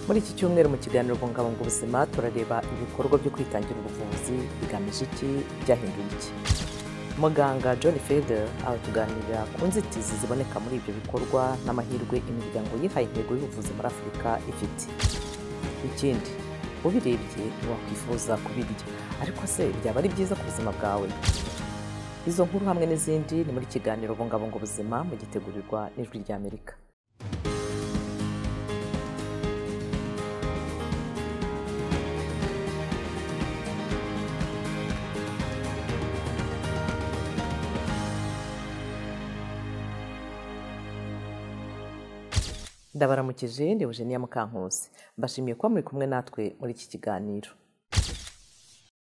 Muri iki cyumweru mu kiganiro Bungabunga Ubuzima turareba ibikorwa byo kwitangira ubuvuzi bigamije iki, byahinduye iki. Muganga John Felder aratuganirira ku nzitizi ziboneka muri ibyo bikorwa n'amahirwe imiryango yihaye intego y'ubuvuzi muri Afurika ifite. Ikindi, ubirebye ntiwakwifuza kubirya, ariko se byaba ari byiza ku buzima bwawe? Izo nkuru hamwe n'izindi ni muri kiganiro Bungabunga Ubuzima mu gitegurirwa n'Ijwi ry'Amerika. Ndabaramukije, ndi Eugenia Mukankusi. Mbashimiye kuba muri kumwe natwe muri iki kiganiro.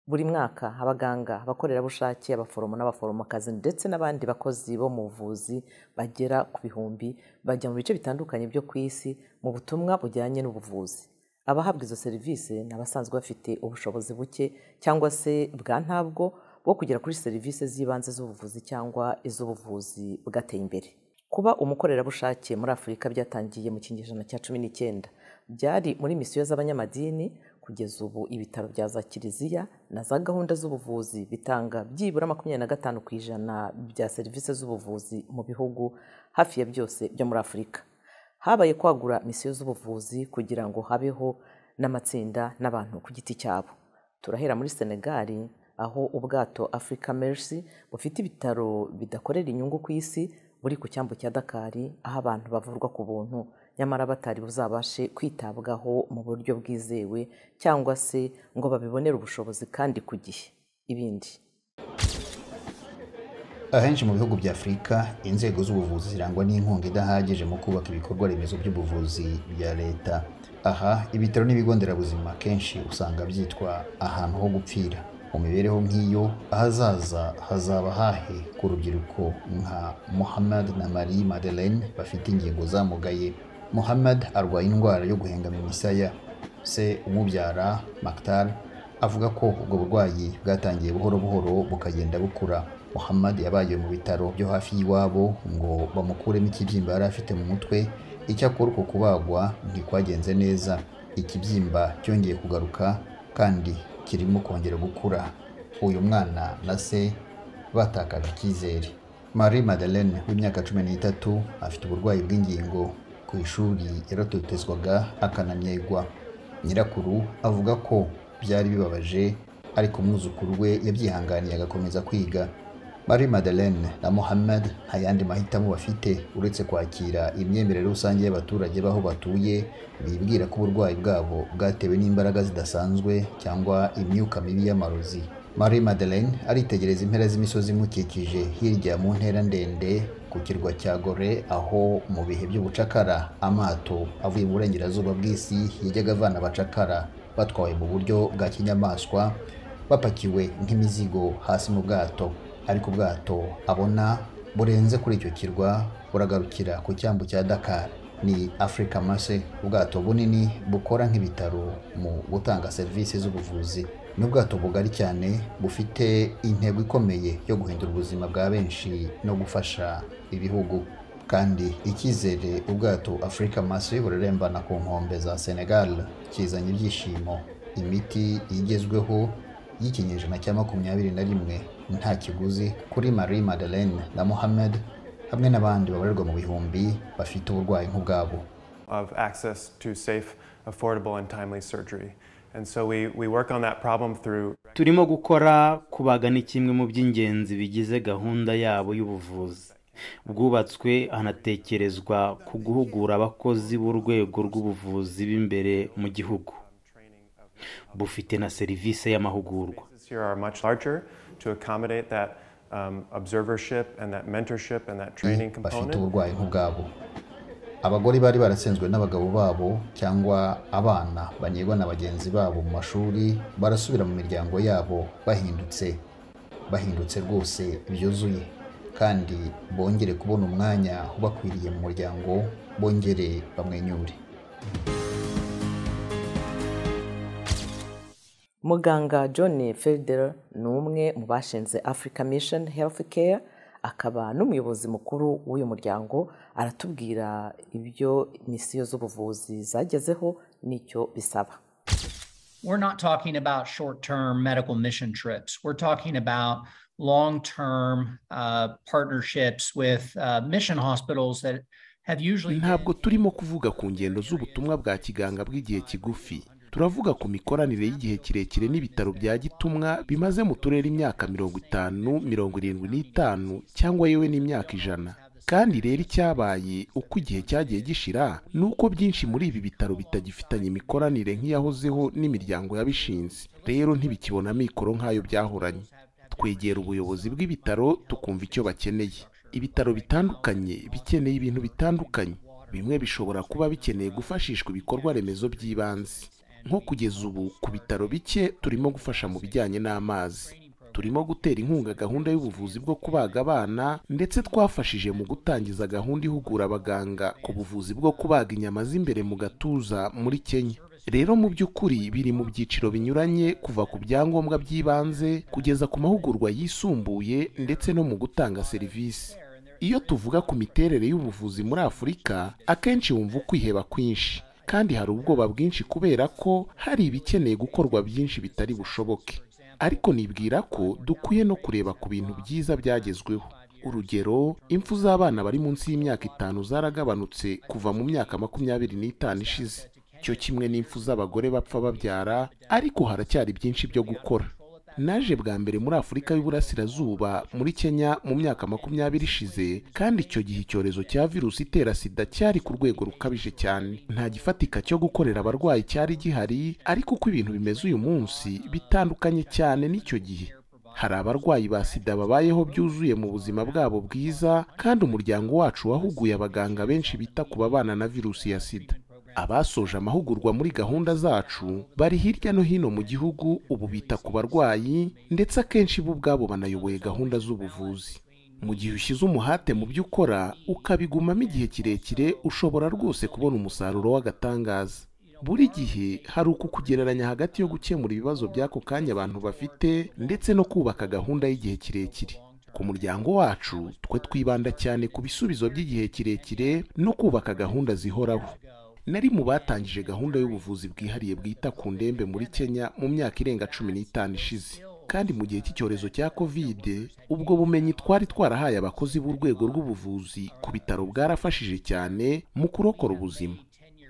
Buri mwaka abaganga, abakorerabushake, abaforomo n'abaforomokazi ndetse n'abandi bakozi bo mu buvuzi bagera ku bihumbi bajya mu bice bitandukanye byo ku isi mu butumwa bujyanye n'ubuvuzi. Abahabwa izo serivisi ni abasanzwe bafite ubushobozi buke cyangwa se bwa ntabwo bwo kugera kuri serivisi z'ibanze z'ubuvuzi cyangwa iz'ubuvuzi bwateye imbere. Kuba umukorerabushake muri Afurika byatangiye mu kinyejana cya 19, byari muri misiyo z'abanyamadini. Kugeza ubu ibitaro bya za kiliziya na za gahunda z'ubuvuzi bitanga byibura 25% bya serivisi z'ubuvuzi mu bihugu hafi ya byose byo muri Afurika. Habaye kwagura misiyo z'ubuvuzi kugira ngo habeho n'amatsinda n'abantu ku giti cyabo. Turahera muri Senegal, aho ubwato Africa Mercy bufite ibitaro bidakorera inyungu ku isi buri ku cyambu cya Dakar, aho abantu bavurwa ku buntu nyamara batari buzabashe kwitabwaho mu buryo bwizewe cyangwa se ngo babibonere ubushobozi kandi ku gihe. Ibindi ahenshi mu bihugu bya Afurika, inzego z'ubuvuzi zirangwa n'inkunga idahagije mu kubaka ibikorwa remezo by'ubuvuzi bya leta. Aha ibitaro n'ibigo nderabuzima kenshi usanga byitwa ahantu ho gupfira. Mu mibereho nk'iyo, ahazaza hazaba hahe ku rubyiruko nka Muhammad na Marie Madeleine bafite ingingo zamugaye? Muhammad arwaye indwara yo guhengama imisaya. Se umubyara Maktar avuga ko ubwo burwayi bwatangiye buhoro buhoro bukagenda bukura. Muhammad yabaye mu bitaro byo hafi y'iwabo ngo bamukuremo ikibyimba yari afite mu mutwe. Icyakora uko kubagwa ntikwagenze neza, ikibyimba cyongeye kugaruka kandi kirimo kongera gukura. Uyu mwana na se batakaje icyizere. Marie Madeleine w'imyaka 13 afite uburwayi bw'ingingo. Ku ishuri yaratotezwaga akananyegwa. Nyirakuru avuga ko byari bibabaje, ariko umwuzukuru we yabyihanganiye agakomeza kwiga. Marie Madeleine na Mohammed nta yandi mahitamo bafite uretse kwakira imyemerere rusange y'abaturage b'aho batuye, bibwira ko uburwayi bwabo bwatewe n'imbaraga zidasanzwe cyangwa imyuka mibi y'amarozi. Marie Madeleine aritegereza impera z'imisozi imukikije hirya mu ntera ndende ku kirwa cya Gore, aho mu bihe by'ubucakara amato avuye mu burengerazuba bw'isi yajyaga avana abacakara batwawe mu buryo bwa kinyamaswa, bapakiwe nk'imizigo hasi mu bwato. Ariko ubwato abona burenze kuri icyo kirwa buragarukira ku cyambu cya Dakar. Ni Africa Mercy, ubwato bunini bukora nk'ibitaro mu gutanga serivisi z'ubuvuzi. Ni ubwato bugari cyane bufite intego ikomeye yo guhindura ubuzima bwa benshi no gufasha ibihugu. Kandi icyizere ubwato Africa Mercy burerembana ku nkombe za Senegal kizanye ibyishimo, imiti igezweho y'ikinyejana cya 21 nta kiguzi kuri Marie Madeleine na Mohammed hamwe n'abandi babarirwa mu bihumbi bafite uburwayi nk'ubwabo. Of access to safe, affordable and timely surgery. And so we work on that problem through Turimo gukora kubaga ni kimwe mu by'ingenzi bigize gahunda yabo y'ubuvuzi bwubatswe, hanatekerezwa ku guhugura abakozi b'urwego rw'ubuvuzi b'imbere mu gihugu, bufite na serivisi y'amahugurwa. Here are much larger to accommodate that observership and that mentorship and that training bafite component. uburwayi nk'ubwabo. Abagore bari baratsinzwe n'abagabo babo cyangwa abana banyegwa na bagenzi babo mu mashuri barasubira mu miryango yabo bahindutse rwose byuzuye, kandi bongere kubona umwanya ubakwiriye mu muryango, bongere bamwenyure. Muganga John Felder ni umwe mu bashinze Africa Mission Healthcare, akaba n'umuyobozi mukuru w'uyu muryango. Aratubwira ibyo misiyo z'ubuvuzi zagezeho n'icyo bisaba. We're not talking about short-term medical mission trips. We're talking about long-term partnerships with mission hospitals that have usually. Ntabwo turimo kuvuga ku ngendo z'ubutumwa bwa kiganga bw'igihe kigufi. Turavuga ku mikoranire y'igihe kirekire n'ibitaro bya gitumwa bimaze mu turere imyaka 50, 75 cyangwa yewe n'imyaka 100. Kandi rero icyabaye uko igihe cyagiye gishira ni uko byinshi muri ibi bitaro bitagifitanye imikoranire nk'iyahozeho n'imiryango yabishinze. Rero ntibikibona amikoro nk'ayo byahoranye. Twegera ubuyobozi bw'ibitaro tukumva icyo bakeneye. Ibitaro bitandukanye bikeneye ibintu bitandukanye. Bimwe bishobora kuba bikeneye gufashishwa ibikorwa remezo by'ibanze. Nko kugeza ubu ku bitaro bike turimo gufasha mu bijyanye n'amazi. Turimo gutera inkunga gahunda y'ubuvuzi bwo kubaga abana, ndetse twafashije mu gutangiza gahunda ihugura abaganga ku buvuzi bwo kubaga inyama z'imbere mu gatuza muri Kenya. Rero mu by'ukuri biri mu byiciro binyuranye, kuva ku byangombwa by'ibanze kugeza ku mahugurwa yisumbuye ndetse no mu gutanga serivisi. Iyo tuvuga ku miterere y'ubuvuzi muri Afurika, akenshi wumva ukwiheba kwinshi, kandi hari ubwoba bwinshi kubera ko hari ibikeneye gukorwa byinshi bitari bushoboke. Ariko nibwira ko dukwiye no kureba ku bintu byiza byagezweho. Urugero, impfu z'abana bari munsi y'imyaka 5 zaragabanutse kuva mu myaka 25 ishize, cyo kimwe n'impfu z'abagore bapfa babyara, ariko haracyari byinshi byo gukora. Naje bwa mbere muri Afurika y'Uburasirazuba muri Kenya mu myaka 20 ishize, kandi icyo gihe icyorezo cya virusi itera sida cyari ku rwego rukabije cyane. Nta gifatika cyo gukorera abarwayi cyari gihari, ariko uko ibintu bimeze uyu munsi bitandukanye cyane n'icyo gihe. Hari abarwayi ba sida babayeho byuzuye mu buzima bwabo bwiza, kandi umuryango wacu wahuguye abaganga benshi bita ku babana na virusi ya sida. Abasoje amahugurwa muri gahunda zacu bari hirya no hino mu gihugu ubu bita ku barwayi, ndetse akenshi bo ubwabo banayoboye gahunda z'ubuvuzi. Mu gihe ushyize umuhate mu byo ukora ukabigumamo igihe kirekire, ushobora rwose kubona umusaruro w'agatangaza. Buri gihe hari uku kugereranya hagati yo gukemura ibibazo by'ako kanya abantu bafite ndetse no kubaka gahunda y'igihe kirekire. Ku muryango wacu twe twibanda cyane ku bisubizo by'igihe kirekire no kubaka gahunda zihoraho. Nari mu batangije gahunda y'ubuvuzi bwihariye bwita ku ndembe muri Kenya mu myaka irenga 15 ishize. Kandi mu gihe cy'icyorezo cya Covid, ubwo bumenyi twari twarahaye abakozi b'urwego rw'ubuvuzi ku bitaro bwarafashije cyane mu kurokora ubuzima.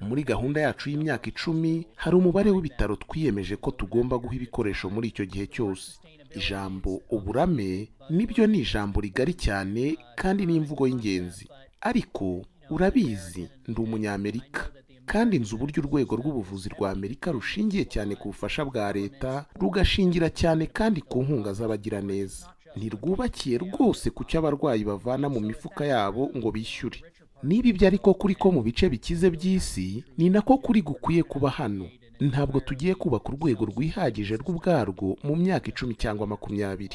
Muri gahunda yacu y'imyaka 10 hari umubare w'ibitaro twiyemeje ko tugomba guha ibikoresho muri icyo gihe cyose. Ijambo uburame nibyo ni ijambo rigari cyane kandi n'imvugo y'ingenzi. Ariko urabizi, ndi umunyamerika, kandi nzi uburyo urwego rw'ubuvuzi rwa Amerika rushingiye cyane ku bufasha bwa leta, rugashingira cyane kandi ku nkunga z'abagiraneza. Ntirwubakiye rwose ku cyo abarwayi bavana mu mifuka yabo ngo bishyure. Niba ibyo ariko kuri ko mu bice bikize by'isi, ni nako kuri gukwiye kuba hano. Ntabwo tugiye kubaka urwego rwihagije rw'ubwarwo mu myaka 10 cyangwa 20.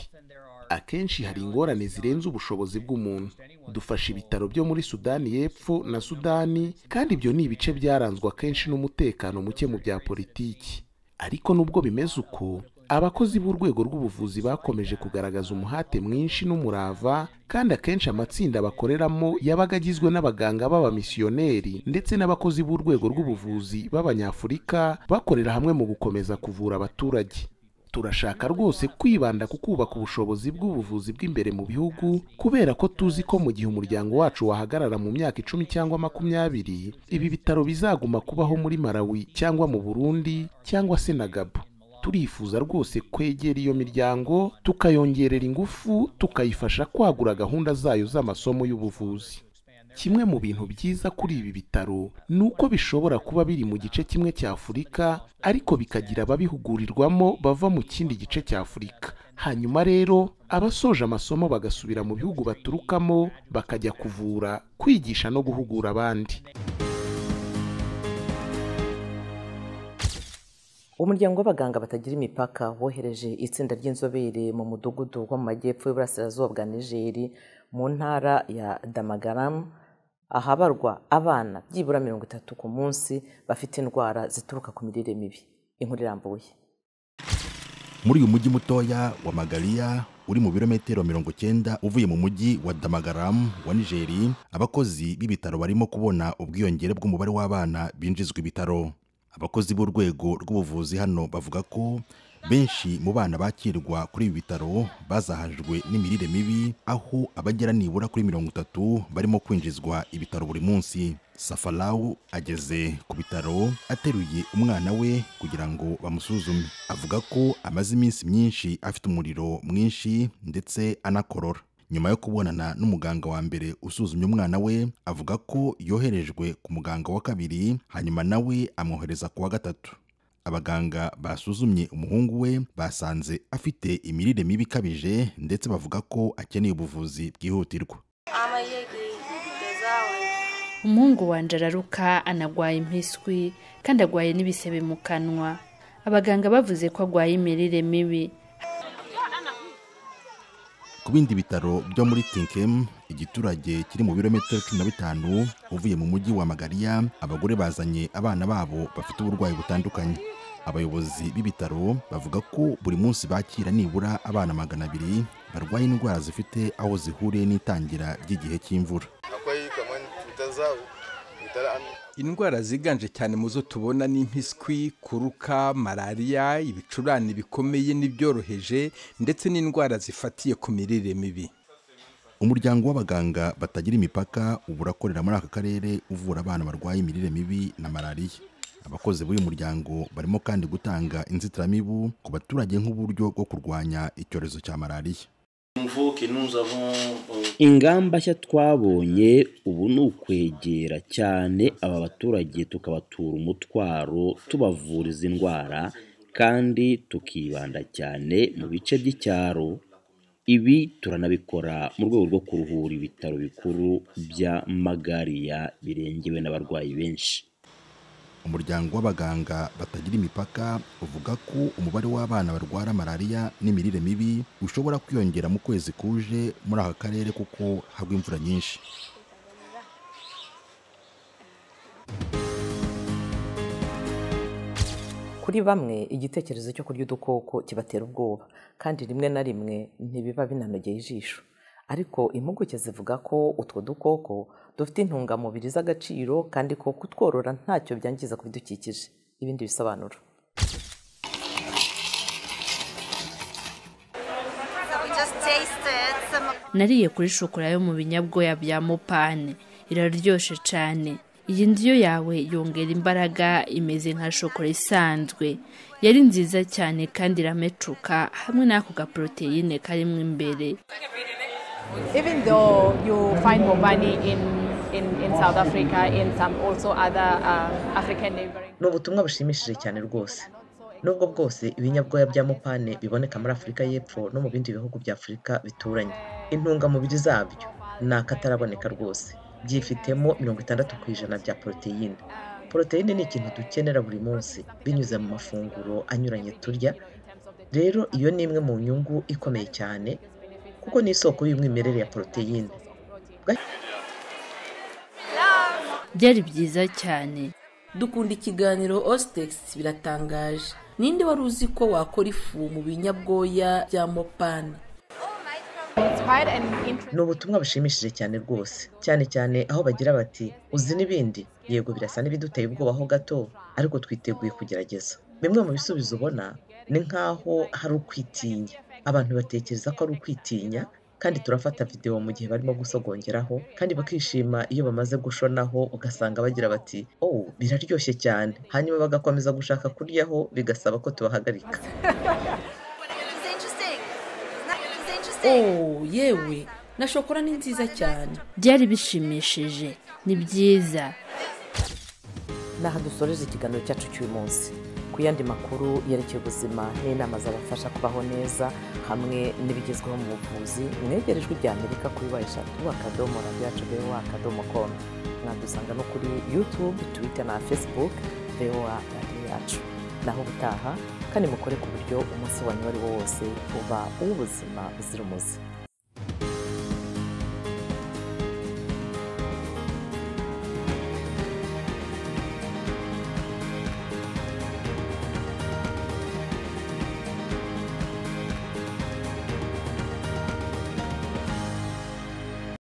Akenshi hari ingorane zirenze ubushobozi bw'umuntu. Dufasha ibitaro byo muri Sudani y'Epfo na Sudani, kandi ibyo ni ibice byaranzwe akenshi n'umutekano muke mu bya politiki. Ariko nubwo bimeze uko, abakozi b'urwego rw'ubuvuzi bakomeje kugaragaza umuhate mwinshi n'umurava, kandi akenshi amatsinda bakoreramo yabaga agizwe n'abaganga b'abamisiyoneri ndetse n'abakozi b'urwego rw'ubuvuzi b'Abanyafurika bakorera hamwe mu gukomeza kuvura abaturage. Turashaka rwose kwibanda ku kubaka ubushobozi bw'ubuvuzi bw'imbere mu bihugu, kubera ko tuzi ko mu gihe umuryango wacu wahagarara mu myaka 10 cyangwa 20, ibi bitaro bizaguma kubaho muri Malawi cyangwa mu Burundi cyangwa se na Gabon. Turifuza rwose kwegera iyo miryango, tukayongerera ingufu, tukayifasha kwagura gahunda zayo z'amasomo y'ubuvuzi. Kimwe mu bintu byiza kuri ibi bitaro ni uko bishobora kuba biri mu gice kimwe cya Afurika, ariko bikagira ababihugurirwamo bava mu kindi gice cya Afurika. Hanyuma rero abasoje amasomo bagasubira mu bihugu baturukamo, bakajya kuvura, kwigisha no guhugura abandi. Umuryango w'abaganga batagira imipaka wohereje itsinda ry'inzobere mu mudugudu wo mu majyepfo y'uburasirazuba bwa Nigeri mu ntara ya Damagaram, ahabarwa abana byibura 30 ku munsi bafite indwara zituruka ku mirire mibi. Inkuru irambuye. Muri uyu mujyi mutoya wa Magaria uri mu birometero 90 uvuye mu mujyi wa Damagaram wa Nigeri, abakozi b'ibitaro barimo kubona ubwiyongere bw'umubare w'abana binjizwa ibitaro. Abakozi b'urwego rw'ubuvuzi hano bavuga ko benshi mu bana bakirwa kuri ibi bitaro bazahajwe n'imirire mibi, aho abagera nibura kuri 30 barimo kwinjizwa ibitaro buri munsi. Safalawu ageze ku bitaro ateruye umwana we kugira ngo bamusuzume. Avuga ko amaze iminsi myinshi afite umuriro mwinshi ndetse anakorora. Nyuma yo kubonana n'umuganga wa mbere usuzumye umwana we, avuga ko yoherejwe ku muganga wa kabiri, hanyuma nawe amwohereza ku wa gatatu. Abaganga basuzumye umuhungu we basanze afite imirire mibi ikabije, ndetse bavuga ko akeneye ubuvuzi bwihutirwa. Umuhungu wanje araruka, anagwaye impiswi kandi agwaye n'ibisebe mu kanwa. Abaganga bavuze ko agwaye imirire mibi. Ku bindi bitaro byo muri Tinkem, igiturage kiri mu birometero 15 uvuye mu mujyi wa Magaria, abagore bazanye abana babo bafite uburwayi butandukanye. Abayobozi b'ibitaro bavuga ko buri munsi bakira nibura abana 200 barwaye indwara zifite aho zihuriye n'itangira ry'igihe cy'imvura. Indwara ziganje cyane mu zo tubona ni impiswi, kuruka, malariya, ibicurane bikomeye n'ibyoroheje, ndetse n'indwara zifatiye ku mirire mibi. Umuryango w'abaganga batagira imipaka ubu urakorera muri aka karere uvura abana barwaye imirire mibi na malariya. Abakozi b'uyu muryango barimo kandi gutanga inzitiramibu ku baturage nk'uburyo bwo kurwanya icyorezo cya malariya. Ingamba nshya twabonye ubu ni ukwegera cyane aba baturage tukabatura umutwaro, tubavura izi ndwara kandi tukibanda cyane mu bice by'icyaro. Ibi turanabikora mu rwego rwo kuruhura ibitaro bikuru bya Magaria birengewe n'abarwayi benshi. Umuryango w'abaganga batagira imipaka uvuga ko umubare w'abana barwara malariya n'imirire mibi ushobora kwiyongera mu kwezi kuje muri aka karere kuko hagwa imvura nyinshi. Kuri bamwe igitekerezo cyo kurya udukoko kibatera ubwoba, kandi rimwe na rimwe ntibiba binanogeye ijisho. Ariko impuguke zivuga ko utwo dukoko dufite intungamubiri z'agaciro kandi ko kutworora ntacyo byangiza ku bidukikije. Ibindi bisobanuro. Nariye kuri shokora yo mu binyabwoya bya mopane, iraryoshe cyane. Iyi ndyo yawe yongera imbaraga, imeze nka shokora isanzwe. Yari nziza cyane kandi iramecuka hamwe n'ako ga poroteyine karimo imbere. Even though you find mopani in South Africa, in some also other African neighboring. Ni ubutumwa bushimishije cyane rwose. Nubwo bwose ibinyabwoya bya mopane biboneka muri Afurika y'Epfo no mu bindi bihugu bya Afurika bituranye, intungamubiri zabyo ni akataraboneka rwose. Byifitemo 60% bya poroteyine. Poroteyine ni ikintu dukenera buri munsi binyuze mu mafunguro anyuranye turya. Rero iyo ni imwe mu nyungu ikomeye cyane, kuko ni isoko y'umwimerere ya poroteyine. Byari byiza cyane. Dukunda ikiganiro Ostex, biratangaje. Ninde wari uzi ko wakora ifu mu binyabwoya bya mopane? Ni ubutumwa bushimishije cyane rwose, cyane cyane aho bagira bati uzi n'ibindi. Yego birasa n'ibiduteye ubwoba ho gato, ariko twiteguye kugerageza. Bimwe mu bisubizo ubona ni nk'aho hari ukwitinya. Abantu batekereza ko ari ukwitinya, kandi turafata video mu gihe barimo gusogongeraho, kandi bakishima iyo bamaze gushonaho, ugasanga bagira bati oh biraryoshye cyane, hanyuma bagakomeza gushaka kuryaho, bigasaba ko tubahagarika. Oh yewe, na shokora ni nziza cyane. Byari bishimishije, ni byiza. Naha dusoreje ikiganiro cyacu cy'uyu munsi. Ku yandi makuru yerekeye ubuzima n'inama zabafasha kubaho neza hamwe n'ibigezweho mu buvuzi, mwegerejwe rya Amerika kuri w3.radioyacu.voa.com. Mwadusanga no kuri YouTube, Twitter na Facebook VOA Radio Yacu. Naho ubutaha, kandi mukore ku buryo umunsi wanyu wari wo wose uba uw'ubuzima buzira umuze.